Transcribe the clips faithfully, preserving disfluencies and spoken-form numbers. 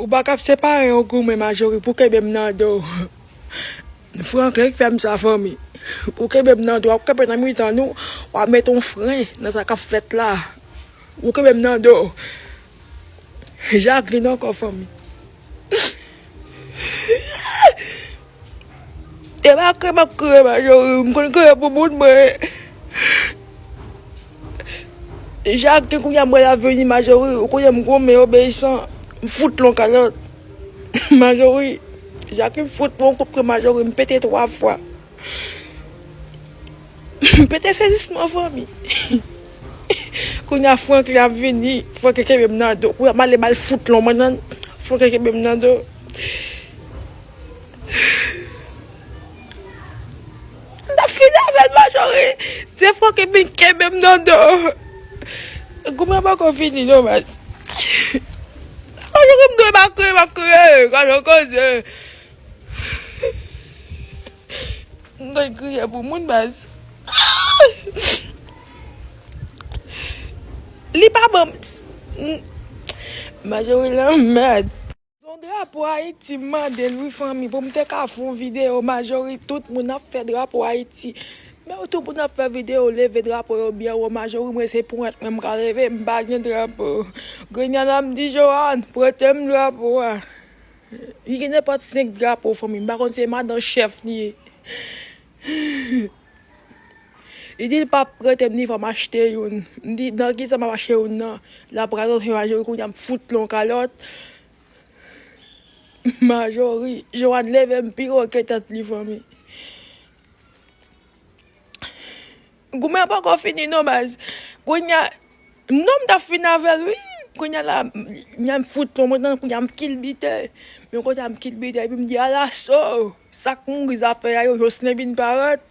Ou pa kab separe yon goumen, Majori, pou kenbe m nan do. Franklin ki fè m sa, fanmi. Pou kenbe m nan do, w ap kanpe nan mitan nou, w ap mete yon fren nan sa k ap fèt la. Ou kenbe m nan do. Jacqueline ankò, fanmi. E pa kriye m ap kriye, Majori, m konn kriye pou moun mwen. Jacqueline, kounye a m wè l ap vini, Majori, ou konnen m gwo men obeyisan, m fout l yon kalòt. Majori, Jacqueline fout mwen yon kout pwen, Majori, m pete twa fwa. M pete sezisman, fanmi. Kounye a Franklin ap vini, Franklin kenbe m nan do. Kounye a m ale m al fout l yon bannann, Franklin kenbe m nan do. M t ap fini avè l, Majori. Se Franklin vin kenbe m nan do. Goumen an poko fini non, baz. Majori, m dwe pa kriye, m ap kriye. Gade yon koze. M konn kriye pou moun, baz. Li pa ban m. Majori lanmèd. Se yon drapo Ayiti m mande l wi, fanmi, pou m te ka fè yon videyo. Majori, tout moun ap fè drapo Ayiti. Men yo tout moun ap fè videyo, leve drapo yo byen wo. Majori, mwen se ponyèt mwen m ka leve, m pa gen drapo. Kounye a la m di Joanne, prete m drapo a. Li gen nenpòt senk drapo, fanmi. M pa konn se madan chèf li ye. Li di l p ap prete m ni, fò m achte youn. M di, nan kisa m ap achte youn nan? L ap radote, Majori, kounye a m fout l yon kalòt. Majori, Joanne leve m pi wo ke tèt li, fanmi. Goumen an poko fini non, baz. Kounye a, non, m t ap fin avè l, wi. Kounye a la, m, m fout l yon bannann, kounye a m kilbite. Men kote a m kilbite, epi m di, alaso, sa k mouri zafè a yo, Jocelyn vin parèt.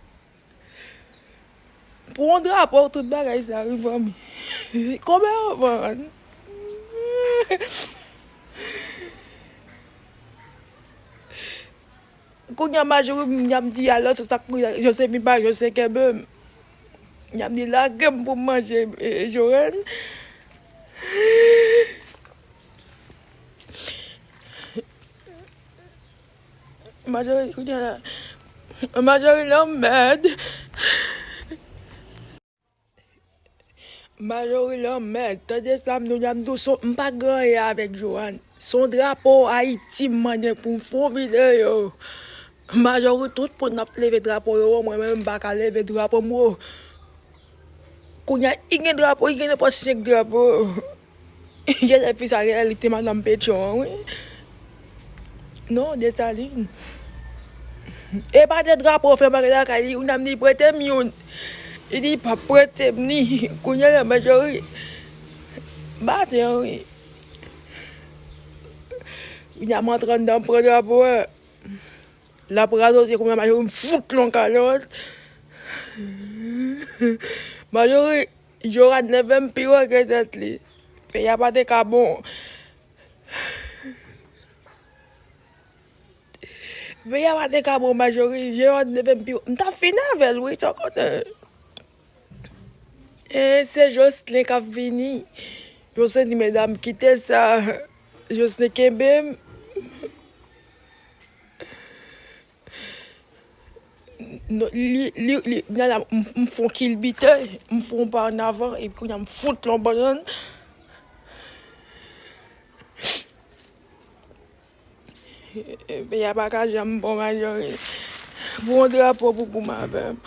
Pou yon drapo, tout bagay sa, wi, fanmi. Kòman yo vann? Kounye a Majori, m ap di, alò, se sa k pou Jocelyn vin pa, Jocelyn kenbe m. M ap di, lage m pou m manje, e, Joanne. Majori, kounye a la. Majori lanmèd. Majori lanmèd, tande sa m di w, m pa gen anyen avèk Joanne. Se yon drapo Ayiti m mande pou m fè yon videyo. Majori, tout moun ap leve drapo yo, mwen menm m pa ka leve drapo m wo. Kounye a, li gen drapo, li gen nenpòt senk drapo. Genlè fi sa, genlè li te madanm Petyon an, wi. Non, Desalin. E pa de drapo fè mare lakay li, youn nan li prete m youn. Li di li p ap prete m ni. Kounye a la, Majori. Maten an, wi. Kounye a m antre anndan, m pran drapo a. L ap radote, kounye a Majori m fout l yon kalòt. Majori, Joanne leve m pi wo ke tèt li. Peyi a pa te ka bon. Peyi a pa te ka bon, Majori. Joanne leve m pi wo. M t ap fin avè l, wi, sa w konnen. E se Jocelyn k ap vini. Jocelyn di, medam, kite sa. Jocelyn kenbe m. Non, li, li, li, kounye a la, m, m fè yon kilbite, m fè yon pa an avan, epi kounye a m fout l yon bannann. Peyi a pa ka janm bon, Majori. Pou yon drapo pou goumen avè m.